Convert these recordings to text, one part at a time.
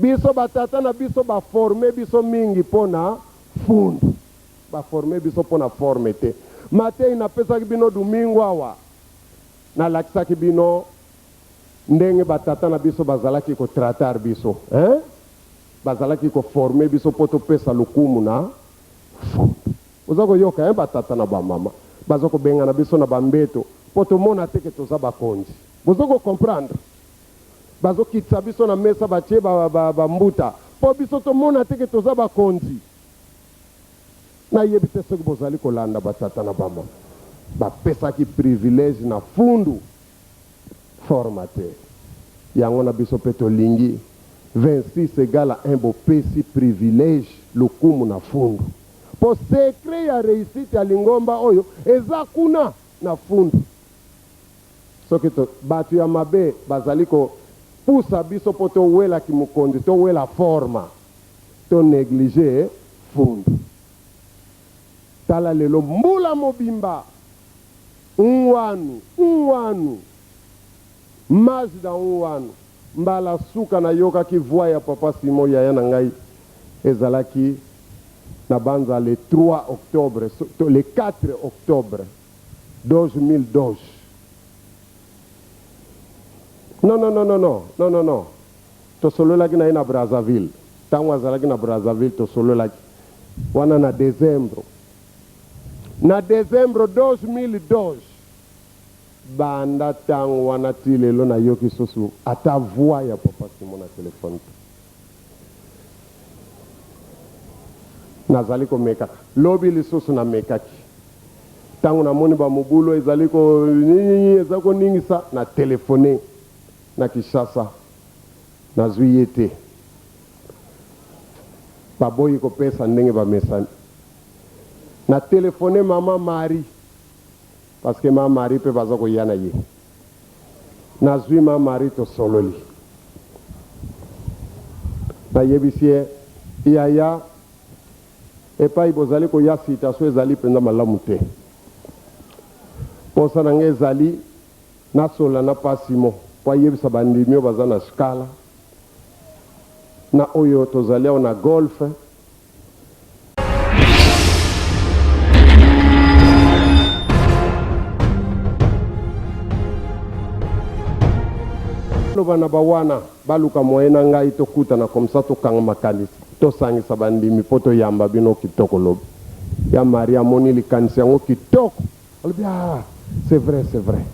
Biso batata na biso baforme biso mingi mpo na fundu. Baforme biso mpo na forme te. Mateyi napesaki bino domingo awa, nalakisaki bino ndenge batata na biso bazalaki ko tratar biso hein? Bazalaki ko former biso mpo topesa lokumu na fundu. Oza koyoka hein batata na ba mama baza kobengana biso na ba mbeto mpo tomona te ke toza bakonzi. Bozo ko comprendre? Bazo kitisa biso na mesa batie ba, ba, ba mbuta mpo biso tomona te ke toza bakonzi. Nayebi te soki bozali kolanda batata na ba mama. Bapesaki privilège na fundu forma te. Yango na biso pe tolingi 26 egal à 1 bopesi privilège lokumu na fundu. Po secret ya reussite ya lingomba oyo eza kuna na fundu. Soki to batu ya mabe bazali ko pusa biso po towela kimokonzi, towela forma, to negliger fundu. Tala lelo mbula mobimba Unwanu, unwanu, Majda unwanu. Mbala suka nayokaki voix ya papa Simon yaya na ngai ezalaki na banza le 3 octobre to le 4 octobre 2012. Non non non non non non non non tosololaki na ye na Brazzaville tango azalaki na Brazzaville tosololaki wana na dezembro. Na dezembro 2012, banda tango wana tii lelo nayoki susu ata voix ya papa Simon na telephone te. Nazali komeka, lobi lisusu namekaki. Tango namoni ba mobulu ezali ko eza koningisa, na telephone na Kinshasa, nazui ye te. Baboyi kopesa ndenge bamesani. Na telephone maman Marie parce que ma Marie pe baza koya na ye. Nazui ma Marie tosololi. Nayebisi ye yaya epai bozali koya citation ezali penza malamu te. Posa na nga ezali nasolola na Pa Simon po ayebisa bandimi oyo baza na Skala na oyo tozali awa na Golf. Loba na ba wana baluka moyen na ngai tokutana comme ça tokanga makanisi tosangisa bandimi mpo toyamba bino kitoko lobi. Ya Marie amoni likanisi yango kitoko alobi ah c'est vrai c'est vrai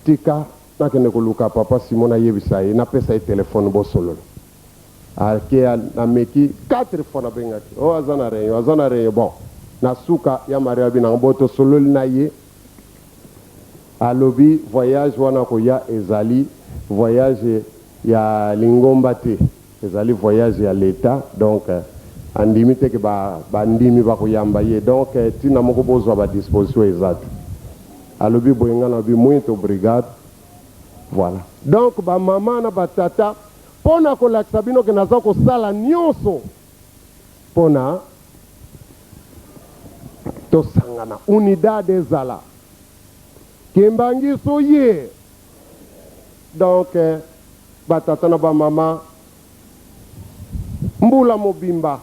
tika nakende koluka papa Simon nayebisa ye napesa ye telephone bosolola. Ake nameki 4 fois nabengaki oh aza na reunion aza na reunion bon na suka ya Maria alobi nanga bo tosololi na ye alobi voyage wana koya ezali voyage ya lingomba te ezali voyage ya l'etat donc andimi te ke ba bandimi bakoyamba ye donc tina moko bozwa ba disposition eza te alobi boye nga nalobi muito obrigado voilà donc ba mama na ba tata Mpo na kolakisa bino ke naza kosala nionso mpo na tosangana, unidade ezala. Kimbanguiste oye! Donc ba tata na ba mama mbula mobimba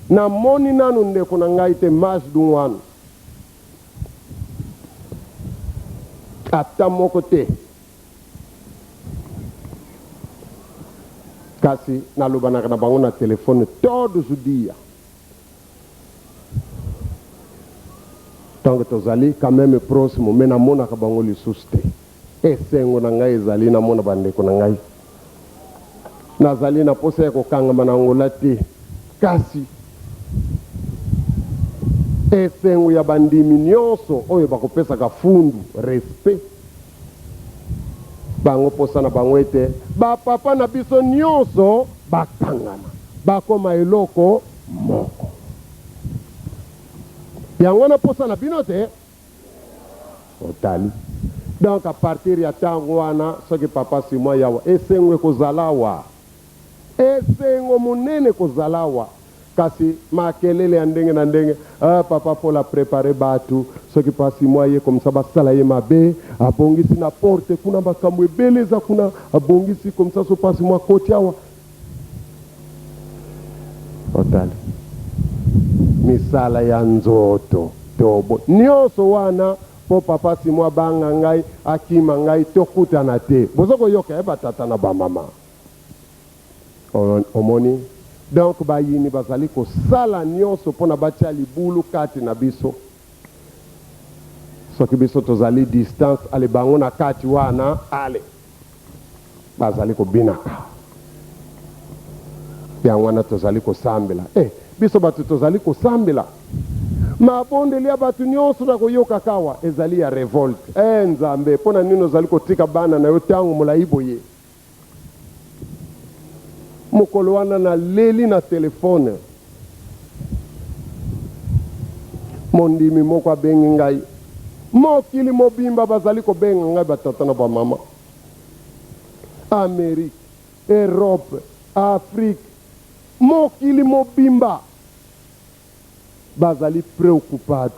namoni nanu ndeko na ngai te Maj Dunwanu ata moko te. Kasi nalobanaka na bango na telefone todos os dias. Donc tozali quand meme prosimo mais namonaka bango lisusu te. Esengo na ngai ezali namona bandeko na ngai. Nazali na posa ya kokangama na Angola te, kasi esengo ya bandimi nionso oyo bakopesaka fundu respect. Bango posa na bango ete ba papa na biso nionso bakangana bakoma eloko moko. Yango wana posa na bino te? Otali. Donc a partir ya tango wana soki papa Simon ayawa esengo ekozala awa. Esengo monene ekozala awa. Kasi makelele ya ndenge na ndenge, ah papa Fola a preparer batu, soki pa Simon aye comme ça basala ye mabe, abongisi na porte kuna makambo ebele eza kuna, abongisi comme ça soki pa Simon akoti awa. Otali misala ya nzoto tobo nionso wana po papa Simon abanga ngai akima ngai tokutana te bozo koyoka eh ba tata na ba mama omoni donc bayini bazali kosala nionso pona batia libulu kati na biso soki biso tozali distance ale bango na kati wana ale Bazali kobinaka. Yango wana tozali kosambela. Eh, biso bato tozali kosambela. Mabondeli ya bato nyonso na koyokaka awa ezali ya revolte. Eh, Nzambe, mpo na nini ozali kotika bana na yo ntango molai boye? Mokolo wana naleli na telefone. Mondimi moko abengi ngai. Mokili mobimba bazali kobenga ngai batata na bamama. Amerique, Europe, Afrique, mokili mobimba bazali preocupado.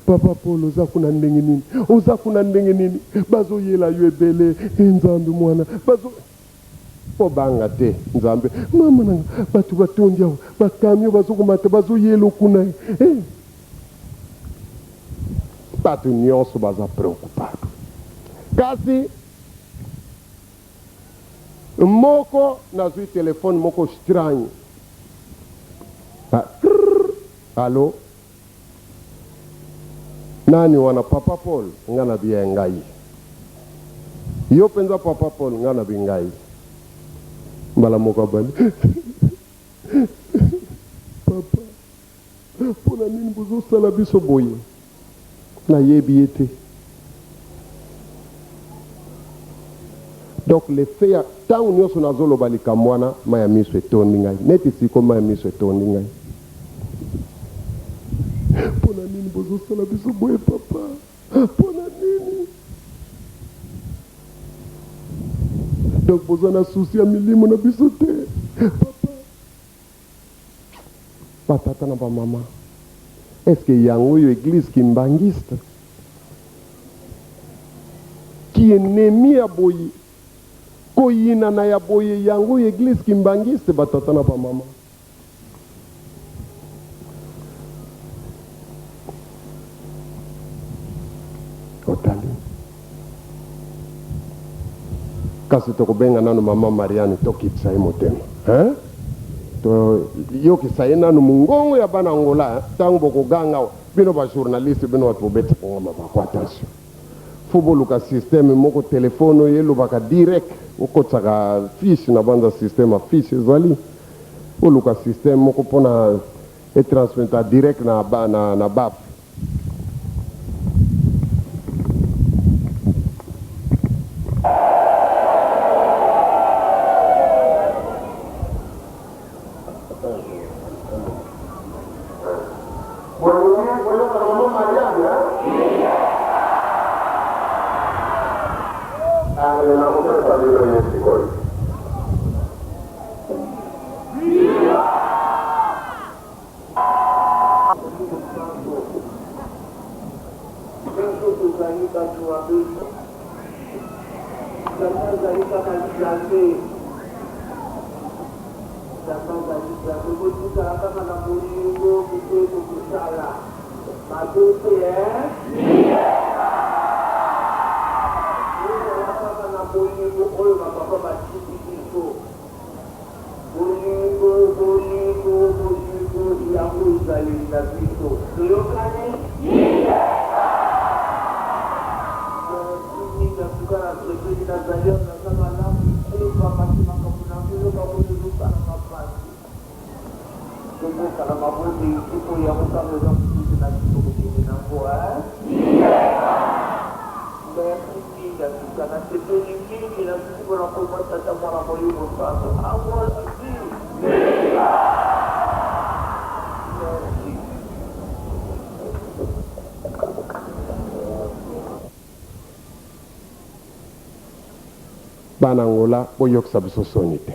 Papa Paul oza kuna ndenge nini? Oza kuna ndenge nini? Bazoyela yo ebele, e Nzambe mwana, bazo Kobanga te Nzambe. Mama na nga, batu batondi awa, ba camion bazokomata bazoyela kuna eh. Batu nionso baza preocupado. Kasi moko nazui telephone moko strange. Ah, krrr, allo? Nani wana papa Paul nga na bi eh ngai yo penza papa Paul nga na bi ngai mbala moko abandi papa pona nini bozo sala biso boye na yebi ye te donc le fait ya tango nionso nazo loba likambo wana mayi ya miso etondi ngai neti siko mayi ya miso etondi ngai Pona nini bozo sala biso boye papa pona nini donc boza na souci ya milimo na biso te papa ba tata na ba mama est ce que yango oyo eglise kimbanguiste ki ennemi ya boye koyinana ya boye yango oyo eglise kimbanguiste ba tata na ba mama Otali. Kasi tokobenga nanu mama Marianne tokitisa ye motema. Hein? Toyokisa ye nanu mongongo ya bana Angola hein? Tango bokoganga awa bino ba journaliste bino bato bobetaka nga mabaku attention. Faut boluka système moko telephone oyo elobaka direct okotisaka fiche na banza système ya fiche ezali. Boluka système moko pona e transmetta direct na na na baf. Bolingi boyoka maman Marianne hein? Allez nakopesa bino ye sikoyo. Biso tozali bato mabe. Nzambe azali kaka Nzambe. Nzambe azali Nzambe. Botikala kaka na bolingo mpe kokosala mabe te eh. Bozala kaka na bolingo oyo ba papa batiki biso. Bolingo, bolingo, bolingo, yango ezaleli na biso. Toyokani? Merci mingi en tout cas nasepeli nazali awa naza malamu te pamba te makambo nazoyoka oyo ezosala nga pasi. Tobosana mabondeli te po yango kaka eza mosusu na biso kokende nango hein. Merci mingi en tout cas nasepeli mingi na suki pona kombo ya tata mwana molimo santu angola viva merci. Bana Angola boyokisa biso soni te.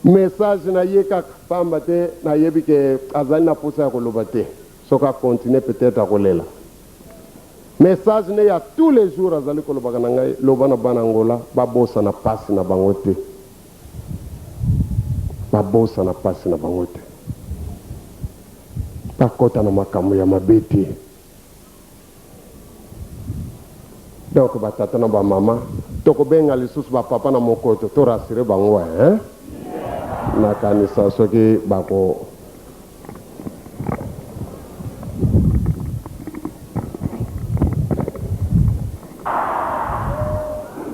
Message na ye kaka pamba te nayebi ke azali na posa ya koloba te soki a continuer peut etre akolela. Message ne ya tous les jours azali kolobaka na ngai loba na bana Angola babosana pasi na bango te. Babosana pasi na bango te. Bakota na makambo ya mabe te. Donc ba tata na ba mama, tokobenga lisusu ba papa na mokoto to rassurer bango hein? Nakanisa soki bako.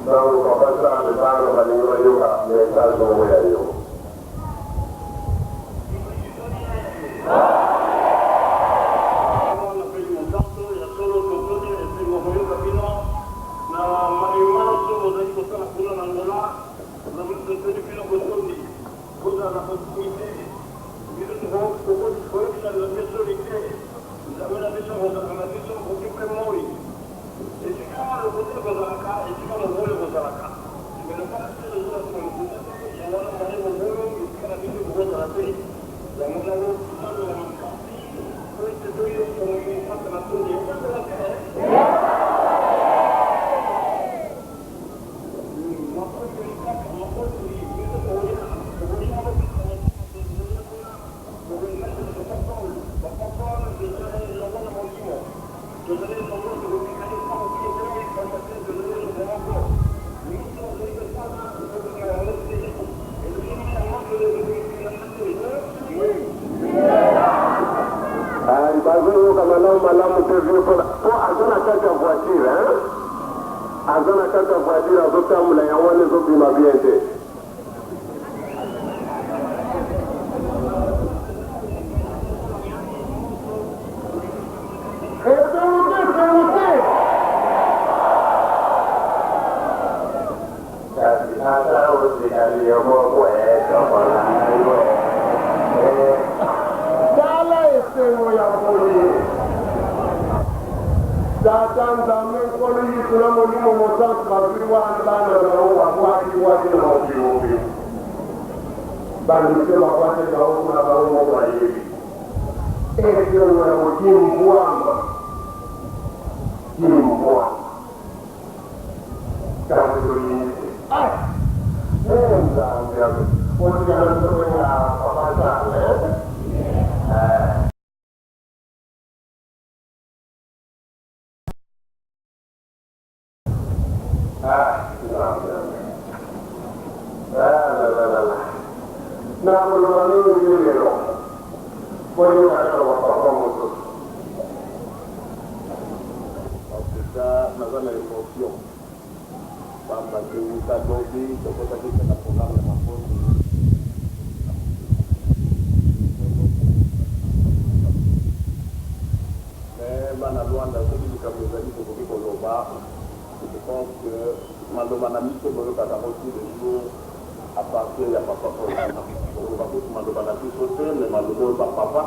Tango papa Charles bana balingi bayoka message moko ya yo. Ay, bazoyoka malamu malamu te vieux mpona mpo aza na kati ya voiture hein? Aza na kati ya voiture azotambola, yango wana ezobima bien te. Esengo te, esengo te. Kasi ata otikali yo moko etokola yo eh. Tala esengo ya boye! Tata Nzambe, Nkolo Yesu na Molimo Mosantu bazwi wana bana na bango babwaki-bwaki na mokili. Bamisio babwakeli bango kuna bango moko bayebi. Esengo ya bokimbwama, kimbwama. Kasi tolingi te. Ah! Eh, Nzambe, otika na biso kobenga Papa Charles, eh? Eh. Ah, Nzambe. Ah, la, la, la, la. Nakoloba mingi te lelo. Boyoka kaka bapapa mosusu. En tout cas, naza na emotion pamba te wuta lobi tokotaki mpe na programme ya mabondeli. Mais bana Luanda, soki likambo ezali tokoki koloba, je pense que maloba na biso boyokaka yango tous les jours à partir ya papa Paul. Tokoloba kutu maloba na biso te, mais maloba oyo bapapa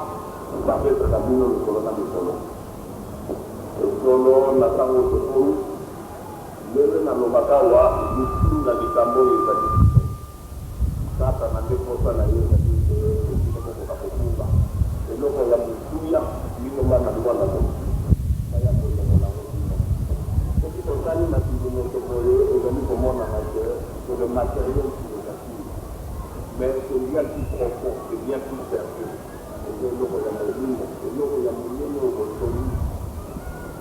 bapesaka bino mikolo na mikolo. Solo na ntango tokomi ndenge nalobaka awa, lisu na likambo oyo ezali biso. Satana nde mposa na ye ezali ete bino bokoka kobunga eloko ya motuya, bino bana Luanda bozwi baya kolongola yango bino. Soki totali na kimoto boye, ezali komonana que c'est le matériel qui nous attire, mais c'est bien plus profond, c'est bien plus sérieux. Eza eloko ya molimo, eloko ya monene oyo bosoli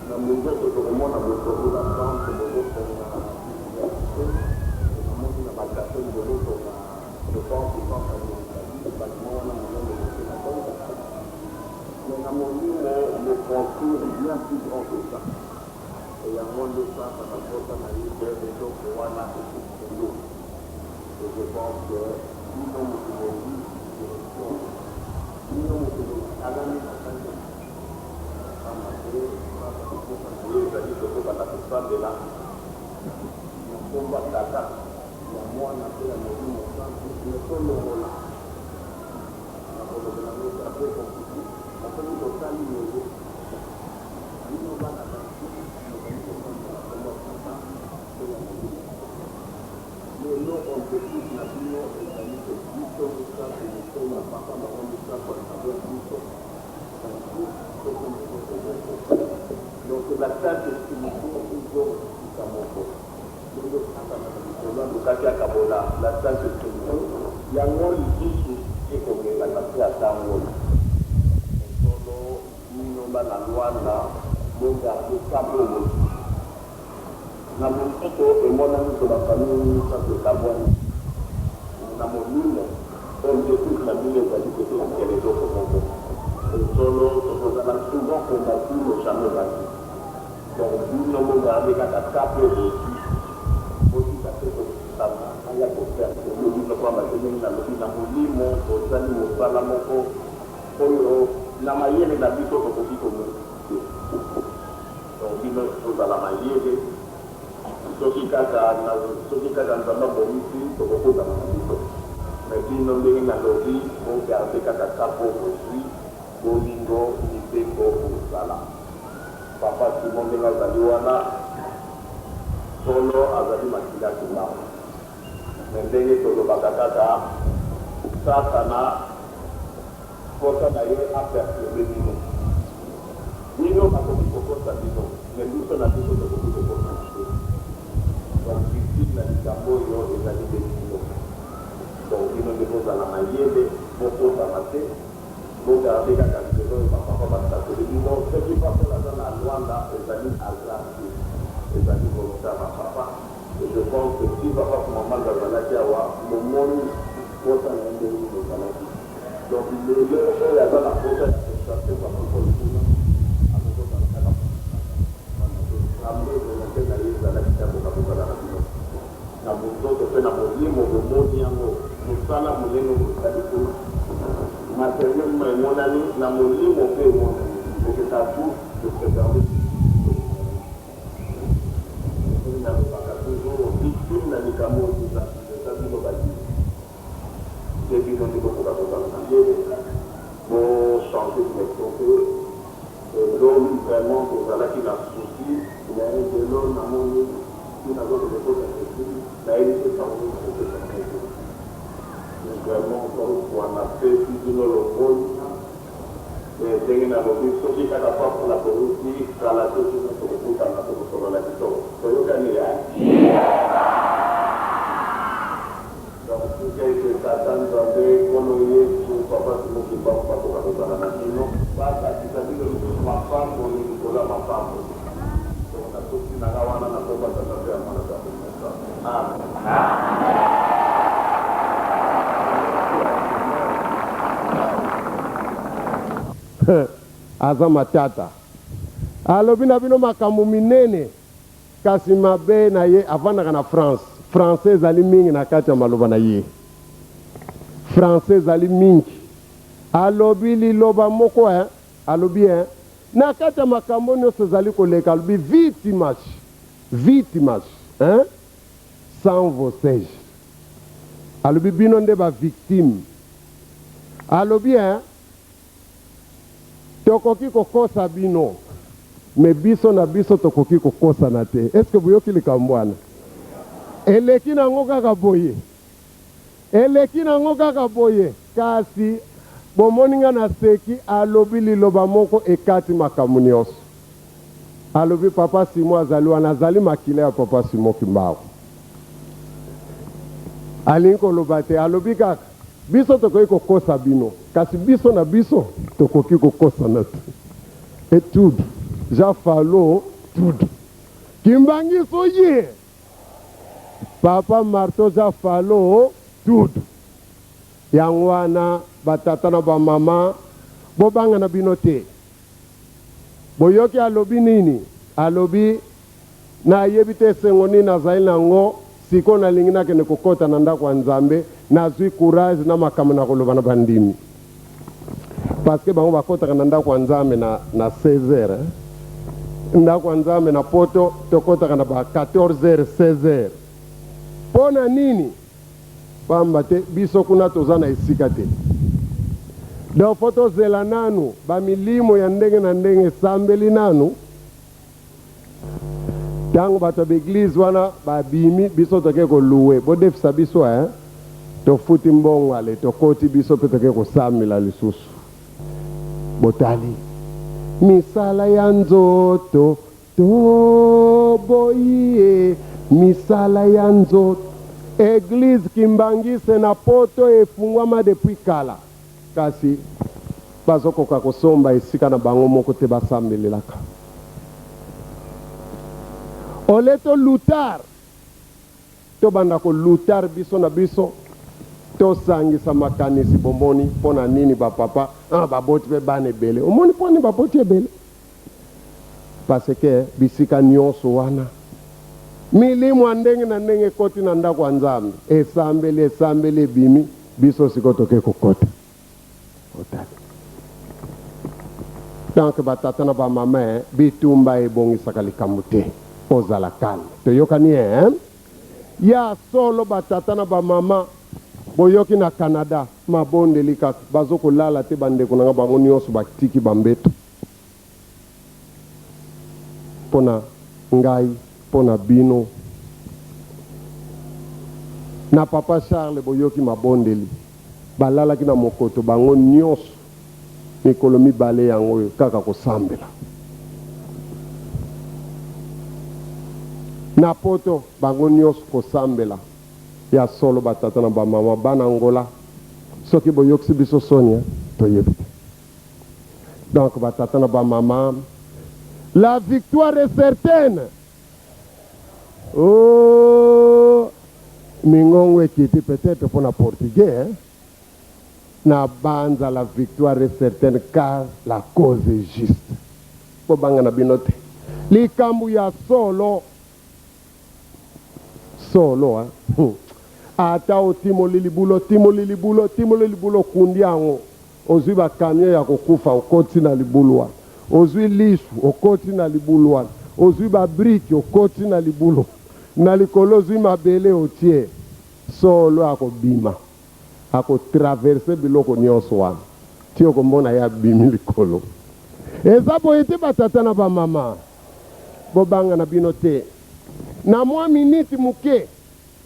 na monzoto. Tokomona bosoli ba centre, bozotonga université, namoni na bakaseni bozotonga, je pense, centre administratif, bâtiment wana monene bosela tonga. Mais na molimo, le construire bien plus grand que ça. Yango nde satana mposa na ye ke eloko wana ekokende. Et je pense que bino moto bozwi direction, bino moto botalami na kati, pamba te satana mposa na ye ezali tokobanda kosambela na nkombo ya Tata, ya Mwana mpe ya Molimo Santu, me tolongola na kolobela yango eza peu compliqué. Soki totali lelo, bino bana basi bozali kosambela nkombo ya Tata mpe ya Molimo Santu. Lelo objectif na bino ezali ke biso misato mitoma papa bango misato à travers biso 26 tokoma eloko moko. Donc la sainte trinité ezonga esika moko. Ndenge Satana na likolo alukaki akabola la sainte trinité. Yango lisusu ekomekaka mpe ata ngolu. Solo bino bana Luanda bo garder cap oyo bozui. Na bonzoto emonani que ba famille misatu ekabwani mais na molimo objectif na bino ezali que totikala eloko moko. Solo tokozala souvent combattu mais jamais vaincu. Donc bino bo garder kaka cap oyo bozui botika te ko satana aya ko perturber bino pamba te ndenge nalobi na molimo bosali mosala moko oyo na mayele na biso tokoki ko te. Donc bino tozala mayele soki kaka na soki kaka Nzambe abongisi tokokutana na biso mais bino ndenge nalobi bo garder kaka cap oyo bozui bolingo mibeko mosala. Papa Simon ndenge azali wana solo azali makila kimbangu mais ndenge tolobaka kaka satana posa na ye a perturbe bino bino bakoki kokosa bino mais biso na biso tokoki kokosana te donc victime na likambo oyo ezali nde bino donc bino nde bozala mayele bokosama te. Bo garder kaka nzela oyo ba papa ba sakoli bino soki pasteur aza na Luanda ezali hasard te ezali volonte ya ba papa et je pense que si papa Kumambanza azalaki awa bomoni posa na ye ndenge nini ezalaki donc lelo oyo aza na posa ya ko chasser papa Paul kuna akokozala kaka pamba te Nzambe volonte na ye ezalaki te akoka kozala na bino na bonzoto pe na molimo bomoni yango mosala monene oyo bosali kuna materiellement emonani na molimo pe emonani et c'est à vous de preserver ndenge nalobaka toujours victime na likambo oyo eza bino eza bino bandimi nde bino nde bokoka kozala mayele bo changer direction te. Lobi vraiment tozalaki na souci mais lelo namoni ti nazokende kota na eglise nayebi te sango nini nakopesa na eglise mais vraiment encore une fois napesi bino longonya mais ndenge nalobi soki kaka papa na bongisi kala te bino tokokutana tokosolola kitoko toyokani eh? Donc tika ete Tata Nzambe, Nkolo Yesu, Papa Simon Kimbangu bakoka kozala na bino, babakisa bino lisusu mapamboli likolo ya mapamboli. Donc nasuki na nga wana na kombo ya Tata mpe ya Mwana mpe ya Molimo Santu. Amen. Aza matata. Alobi na bino makambo minene. Kasi mabe na ye avandaka na France, français ezali mingi na kati ya maloba na ye. Français ezali mingi. Alobi liloba moko hein, alobi hein, na kati ya makambo nionso ezali koleka alobi vitimas, vitimas hein, sans vocês. Alobi bino nde ba victimes. Alobi hein, Tokoki kokosa bino mais biso na biso tokoki kokosana te. Est ce que boyoki likambo wana? Eleki nango kaka boye. Eleki nango kaka boye. Kasi bomoni nga naseki, alobi liloba moko ekati makambo nionso. Alobi papa Simon azali wana, azali makila ya papa Simon Kimbangu. Alingi koloba te, alobi kaka Biso tokoki kokosa bino, kasi biso na biso tokoki kokosana te. E tudo, já falou tudo. Kimbanguiso ye! Papa Marto já falou tudo. Yango wana ba tata na ba mama bobanga na bino te. Boyoki alobi nini? Alobi Nayebi te esengo nini nazali na yango sikoyo, nalingi nakende kokota na ndako ya Nzambe, nazui courage na makambo nakoloba na bandimi. Parce que bango bakotaka na ndako ya Nzambe na, na 16 heures. Hein? Ndako ya Nzambe na poto tokotaka na ba 14 heures, 16 heures. Mpo na nini? Pamba te biso kuna toza na esika te. Donc faut tozela nanu ba milimo ya ndenge na ndenge esambeli nanu. Tango bato ya ba eglise wana ba bimi biso toke ko louer bo defisa biso hein tofuti mbongo ale tokoti biso pe toke kosambela lisusu botali misala ya nzoto toboyi ye misala ya nzoto. Eglise Kimbanguiste na poto efungwama depuis kala kasi bazokoka kosomba esika na bango moko te basambelelaka. Au lieu to lutar, tobanda ko lutar biso na biso, tosangisa makanisi bomoni mpo na nini ba papa ah baboti mpe bana ebele. Omoni mpo nini baboti ebele? Parce que bisika nionso wana milimo ya ndenge na ndenge ekoti na ndako ya Nzambe, esambeli, esambeli, ebimi, biso sikoyo toke kokota. Otali. Donc ba tata na ba mama eh, bitumba ebongisaka likambo te. Ozala calme. Toyokani eh? Ya solo ba tata na ba mama boyoki na Canada mabondeli kaka bazo kolala te ba ndeko na nga bango nionso batiki ba mbeto. Mpo na ngai, mpo na bino. Na papa Charles boyoki mabondeli. Balalaki na mokoto bango nionso mikolo mibale yango oyo kaka kosambela. Na poto bango nionso kosambela. Ya solo ba tata na ba mama bana Angola soki boyokisi biso soni toyebi te. Donc ba tata na ba mama la victoire est certaine. Oh mingongo ekiti peut-être pona portugais hein? Na banza la victoire est certaine car la cause est juste. Bobanga na bino te. Likambo ya solo Solo hein hum ata otimoli libulu otimoli libulu otimoli libulu okundi yango ozui ba camion ya kokufa okoti na libulu wana ozui lisu okoti na libulu wana ozui ba brique okoti na libulu na likolo ozui mabele otie solo akobima ako traverse biloko nionso wana ti okomona ye abimi likolo eza boye te ba tata na ba mama bobanga na bino te na mwa minute muke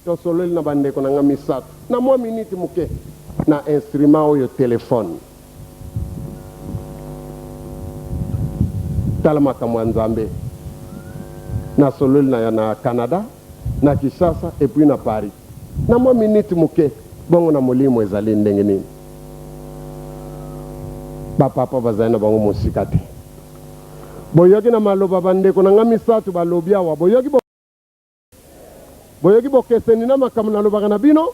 tosololi na ba ndeko na nga misatu na mwa minute muke na instrument oyo telephone tala makambo ya Nzambe nasololi na na Canada na Kinshasa et puis na Paris Na mwa miniti moke, bongo na molimo ezali ndenge nini? Ba papa bazali na bango mosika te. Boyoki na maloba bandeko na ngai misatu balobi awa, boyoki bo, boyoki bokeseni na makambo nalobaka na bino?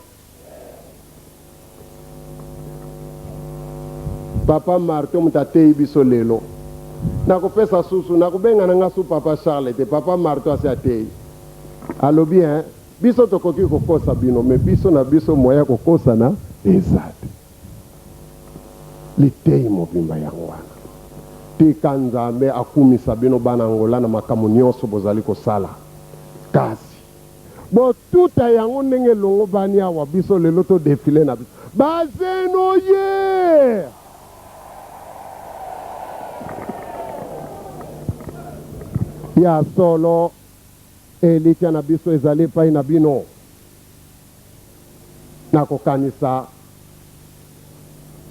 Papa Marto moto ateyi biso lelo. Nakopesa susu, nakobenga na ngai su Papa Charles te, Papa Marto asi ateyi. Alobi hein, Biso tokoki kokosa bino mais biso na biso moyen ya kokosana eza te. Liteyi mobimba yango wana. Tika Nzambe akumisa bino bana Angola na makambo nionso bozali kosala. Kasi botuta yango ndenge elongobani awa biso lelo to defiler na biso. Bazeno ye! Ya solo. Elikya na biso ezali epai na bino. Nakokanisa,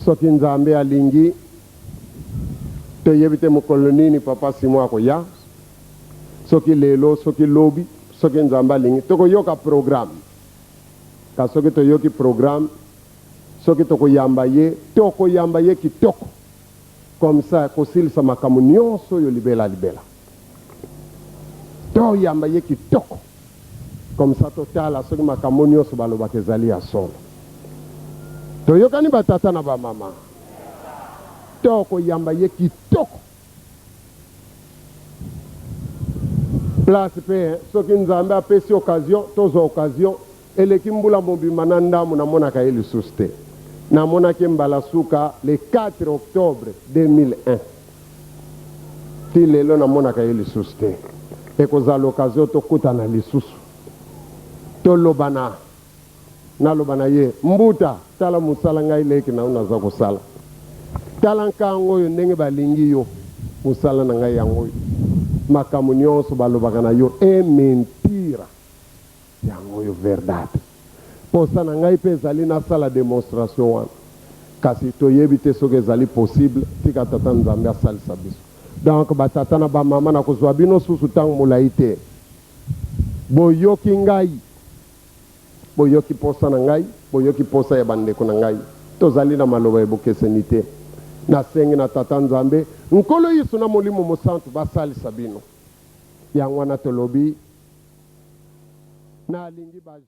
soki Nzambe alingi, toyebi te mokolo nini Papa Simon akoya, soki lelo, soki lobi, soki Nzambe alingi, tokoyoka programme. Kasi soki toyoki programme, soki tokoyamba ye, tokoyamba ye kitoko. Comme ça kosilisa makambo nionso oyo libela libela. To yamba ye kitoko. Comme ça totala soki makambo nionso balobaka ezali ya solo. Toyokani ba tata na ba mama? To koyamba ye kitoko. Place pe soki Nzambe apesi occasion tozwa occasion Eleki mbula mobimba na ndambo namonaka ye lisusu te. Namonaki ye mbala suka le 4 octobre 2001. Tii lelo namonaka ye lisusu te. Ekozala occasion tokutana lisusu. Tolobana. Naloba na ye, Mbuta, tala mosala ngai leki na yo naza kosala. Tala nkango oyo ndenge balingi yo. Mosala na ngai yango oyo. Makambo nionso balobaka na yo e mentira. Yango oyo verdade. Posa na ngai pe ezali nasala demonstration wana. Kasi toyebi te soki ezali possible, tika Tata Nzambe asalisa biso. Donc ba tata na ba mama nakozua bino susu tango molayi te. Boyoki ngai? Boyoki posa na ngai, boyoki posa ya bandeko na ngai. Tozali na maloba ya bokeseni te. Nasengi na Tata Nzambe, Nkolo Yesu na Molimo Mosantu basalisa bino. Yango wana tolobi, nalingi ba.